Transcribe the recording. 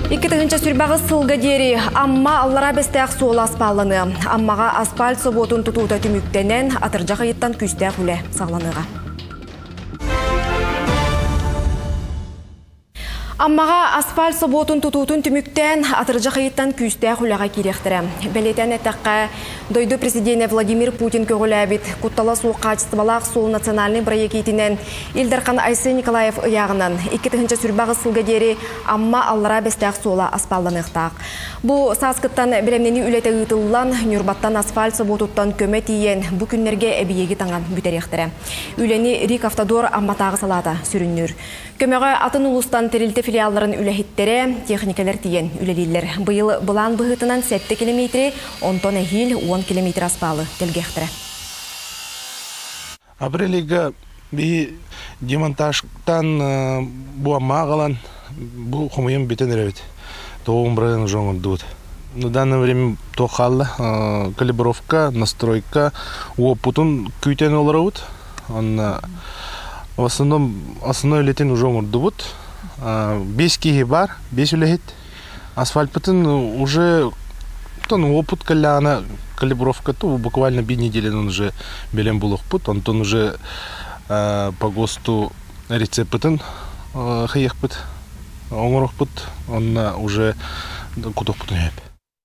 2028 сылга диэри Амма Аллараа Бэстээх суола аспаалланыа. Аммаҕа асфальт собуотун тутуута түмүктэнэн, атырдьах ыйыттан күүстээх үлэ саҕаланыаҕа. Аммаҕа асфальт собуотун тутуутун түмүктээн, атырдьах ыйыттан күүстээх үлэҕэ киириэхтэрэ. Бэлиэтээн эттэххэ, дойду президенэ Владимир Путин көҕүлээбит «Куттала суох хаачыстыбалаах суол» национальнай бырайыак иитинэн Ил Дархан Айсен Николаев ыйааҕынан 2028 сылга диэри Амма Аллараа Бэстээх суола аспаалланыахтаах. Бу сааскыттан бэлэмнэнии үлэтэ ыытыллан, Ньурбаттан асфальт собуотуттан көмө тиийэн, бу күннэргэ эбийиэги таҥан бүтэриэхтэрэ. Үлэни РИК Автодор Амматааҕы салаата сүрүннүүр. Көмөҕө атын улуустан тэрилтэ филиалларын үлэһиттэрэ, техникэлэр тиийэн үлэлииллэр. Быйыл былаан быһыытынан 7 километри, онтон эһиил 10 километр аспаалы тэлгиэхтэрэ. Апрель ыйга биһи демонтажтан бу Амма аҕалан бу хомуйан бүтэн эрэбит. Тоҕуун бырайан уже оҥордубут. На данное время туох хаалла? Калибровка, настройка, уоппутун күүтэн олоробут. Онно в основном основной үлэтин уже оҥордубут. Бес киһи бар, бес үлэһит. Асфальтпытын уже тон опыт кэллэҕинэ калибровка то буквально бир неделянан уже бэлэм булуохпут. Онтон уже по ГОСТу рецеппытын хайыахпыт, оҥоруохпут. Онно уже кутуохпутун сөп.